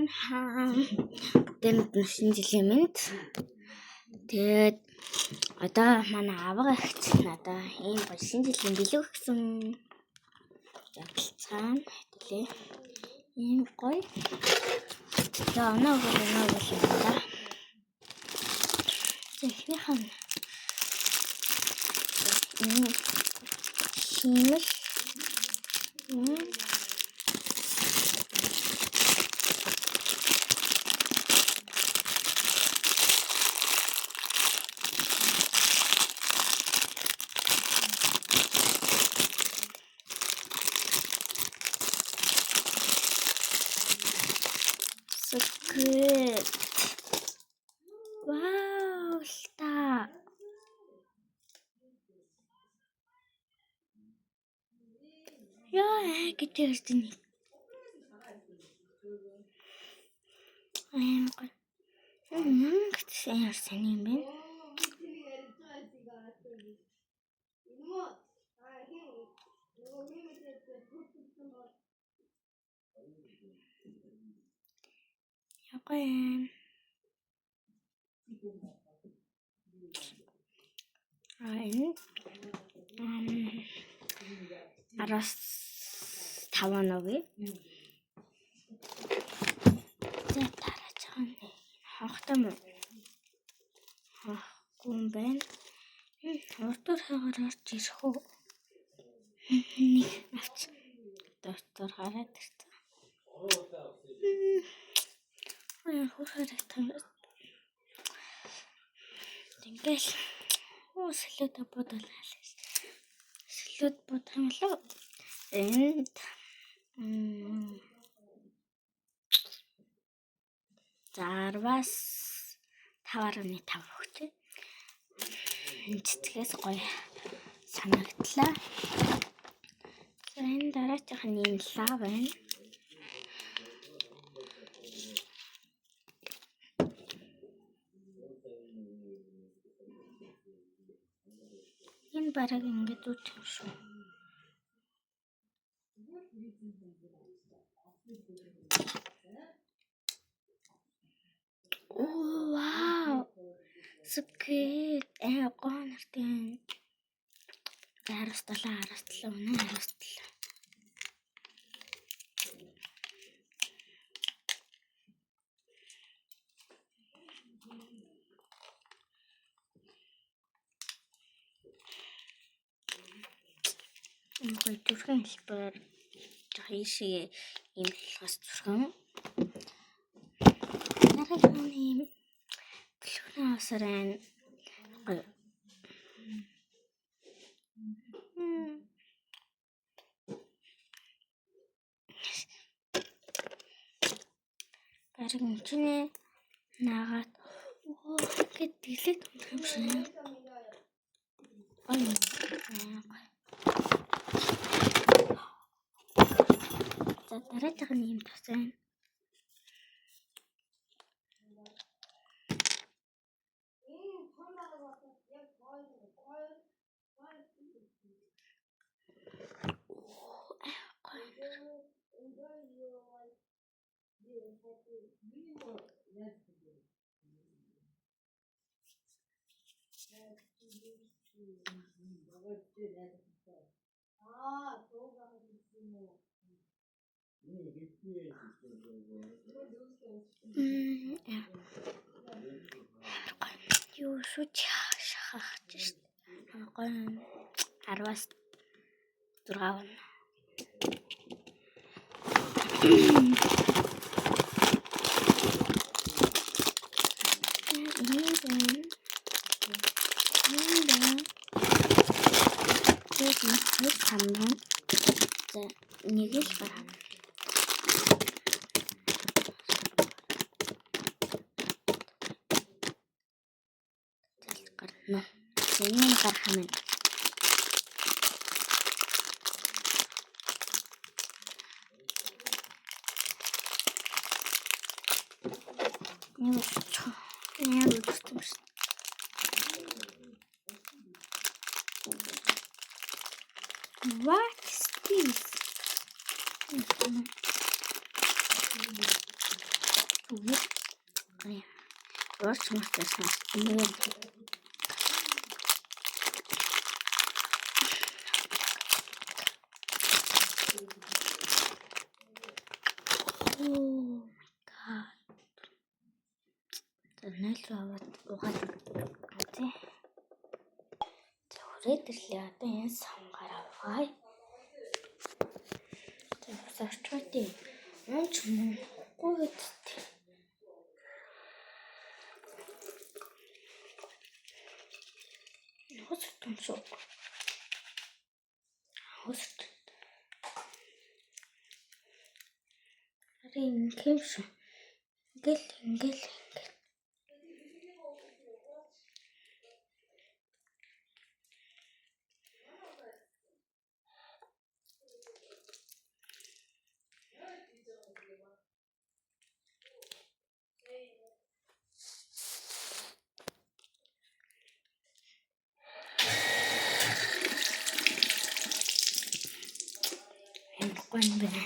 Манай хаан бүгдээрэнд нь шинэ жилийн мэнд. Тэгээд одоо манай авга эгч надаа ийм гоё шинэ жилийн бэлэг өгсөн. Явцгаана хэвлээ. Ийм гоё. За оноо өгөл оноо өгөл юм да. За эхнийх нь энэ хиймэл So good. Wow, stop. Яа, гэдэг ирсэн. Аим гоё. Гэсэн ямар сони юм бэ? Яа гоё юм. А энэ 15 оноогүй. За дараач нь хонхтой мó? Хонхгүй юм байна. Урдуур хагаар орж ирэх үү? Нэг авч. Урдуур хараад ирсэн. Аа хөр харагдах юм. Ингээл оо солиод бодвол солиод бодох юм болов. Энд за 10-аас 5.5 өгч. Энэ цэцгээс гоё санагдлаа. За энэ дараачих нь ийм лав байна. Энэ бараг ингэж үт юм шүү. Оо вау. So cute. Аа гоё нартай байна. 17 17 үнэ 17. Гоё зүрхэн хэлбэр жоох ийшээ ийм болохоос зүрхэн. Дараагийн нь ийм түлхүүрийн осор байна. Гоё. Бараг энэ чинь наагаад оо ингээд дэлээд унах юм шиг. Гоё. Гоё. За дараачих нь ийм тос байна. Амар гоё. Юу шүү шахах гэж шүү дээ. Гоё. 10-аас 6 оноо. Энэ байна. Энэ байна. Тэгээд нэг там байна. За нэг л гарна. Гарна. Энэ гарах юм. Нэг өччих. Яг өчсөн юм шиг. What is this? Зүгээр уурч мартсан. Энэгээр Oh my god. За 0 руу аваад угаад үзье. За хүрээд ирлээ. Одоо энэ савнгаар авъя. За бас орчуулъя. Унч муугүй гэдтэй. Хөөс юм шүү. Хөөс. Ари ингэм шүү. Ингээл ингээл ингээл. Амаргүй юм байна.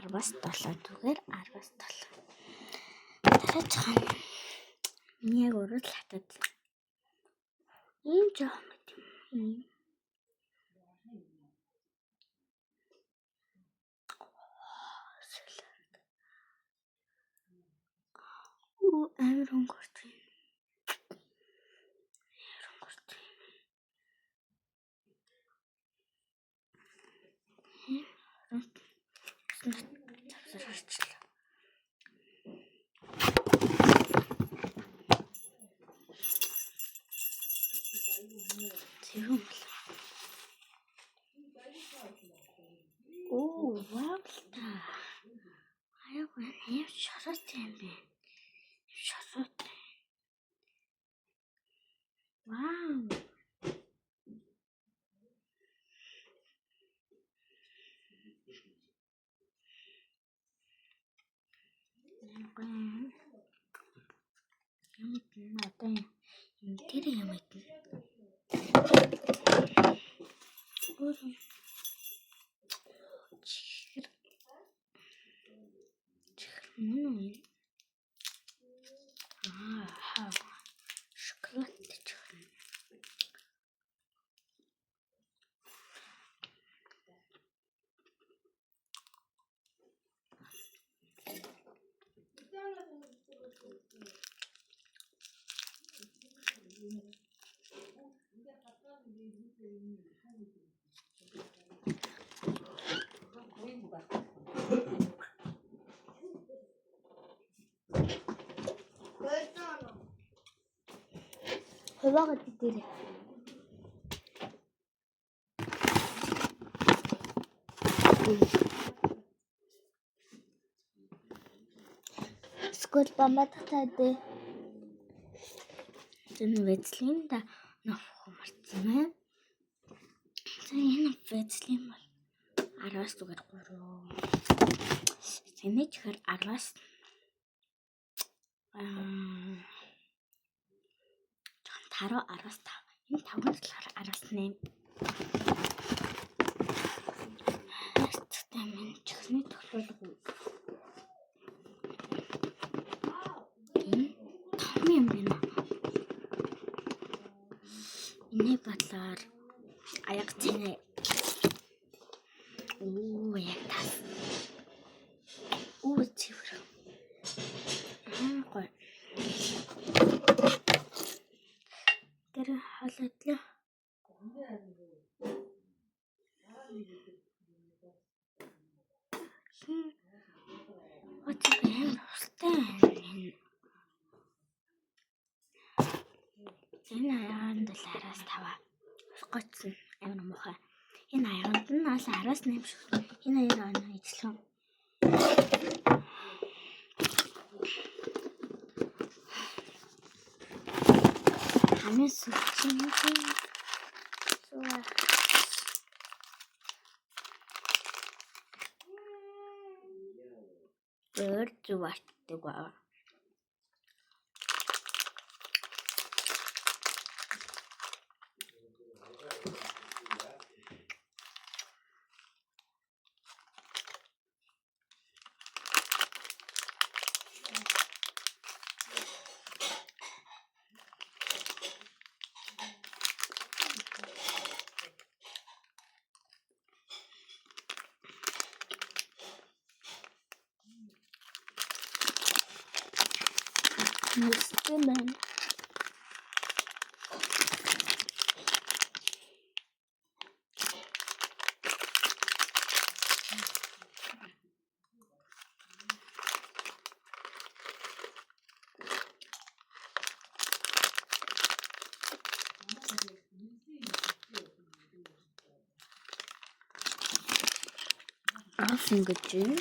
10-аас 7 зүгээр 10-аас 7. Дараачих нь миний яг урал хатад ийм жоох мэт юм. Оо амар хөнгөрч байна. Амар хөнгөрч байна. Завсар харчлаа. Цэвэн бол. Оо, вау л та. Аягүй ийм шороотой юм бэ. Шороотой. Вау. Юм одоо энэ тэр юм идэнэ. Өөр чихэр чихэр мөн үү? Аа, шоколад чихэр. Хуваагаад идээрэй. Эсвэл бамбаттай дээ. Энэ вэзлин да нөх марцсан байна. За энэ вэзлин бол 10-аас зүгээр 3. Зэнэ чихэр 10-аас жоохон таруу 10-аас 5. Энэ 5 нь болохоор 10-аас 8. Хайрцагтай минь чихний тохиолгүй. Энэ том юм байна. Энийг бодлоор аяг цэнэ. Оо яг тас. Оо цэвэр. Аа гоё. Тэр хоолойдлоо. Хин оцог амар устай байна. Энэ аягаанд л 10-аас 5. Гоцсон амар муухай. Энэ аягаанд нь бол 10-аас 8 шүү. Энэ хоёр оноо ижлэн. Хамгийн сүүлийн зур. Өөр зүвартдаг ба. Нүстэй байна. Аав ингэж байна.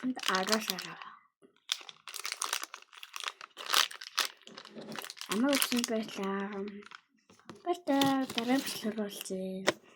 Энд араас араа. Амар үзсэн баярлалаа. Баяртай, дараа бичлэгээр уулзъя.